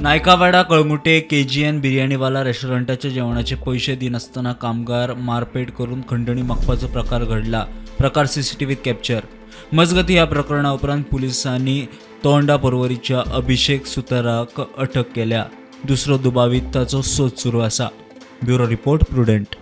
नायकावाडा Calangute KGN बिर्याणीवाला रेस्टॉरंटाच्या जेवणाचे पयशे दिनासतना कामगार मारपेट करून खंडणी मागपाचो प्रकार घडला. प्रकार सीसीटीव्हीत कॅप्चर. मजगती, ह्या प्रकरणा उपरांत पुलिसांनी तोंडा पर्वरीच्या अभिषेक सुताराक अटक केल्या. दुसरो दुबावीत ताचो सोद सुरू आसा. Bureau report, prudent.